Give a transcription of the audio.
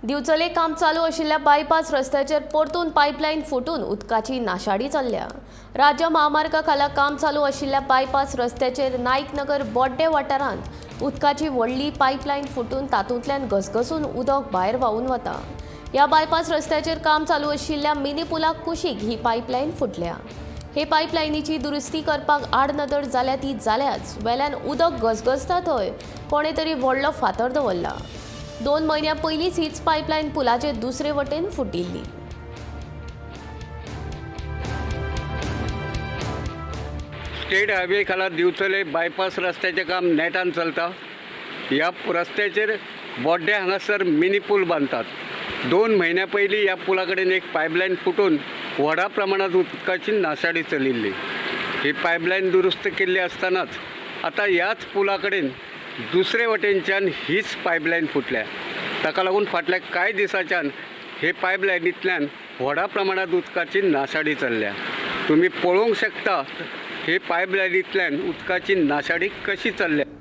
दिवचले काम चालू आशिल्ल्या बायपास रस्त्याचेर परतून पायपलायन फुटून उदकाची नाशाडी चल्ल्या. राज्य म्हामार्गा खाला काम चालू आशिल्ल्या बायपास रस्त्याचेर नायकनगर बोड्डे वाठारांत उदकाची व्हडली पायपलायन फुटून तातूंतल्यान घसघसून उदक भायर व्हांवून वता. ह्या बायपास रस्त्याचेर काम चालू आशिल्ल्या मिनी पुलाक कुशीक ही पायपलायन फुटल्या. हे पायपलायनीची दुरुस्ती करपाक आडनदर जाल्या ती जाल्याच, वेल्यान उदक घसघसता थंय कोणे तरी व्हडलो फातर दवरला. 2 म्हयन्यां पयलींच हीच पायपलायन पुलाचे दुसरे वटेन फुटिल्ली. स्टेट हायवे खाला दिवचले बायपास रस्त्याचें काम नेटान चलता. ह्या रस्त्याचेर बोड्डे हांगासर मिनी पूल बांदतात. 2 म्हयन्या पयलीं ह्या पुला कडेन एक पायपलायन फुटून व्हडा प्रमाणांत उदकाची नासाडी चलिल्ली. ही पायपलायन दुरुस्त केल्ली आसतनाच आतां ह्याच पुला कडेन दुसरे वटेनच्यान हीच पायपलायन फुटल्या. ताका लागून फाटल्या कांय दिसांच्यान हे पायपलायनींतल्यान व्हडा प्रमाणांत उदकाची नासाडी चल्ल्या. तुमी पळोवंक शकता हे पायपलायनींतल्यान उदकाची नाशाडी कशी चल्ल्या.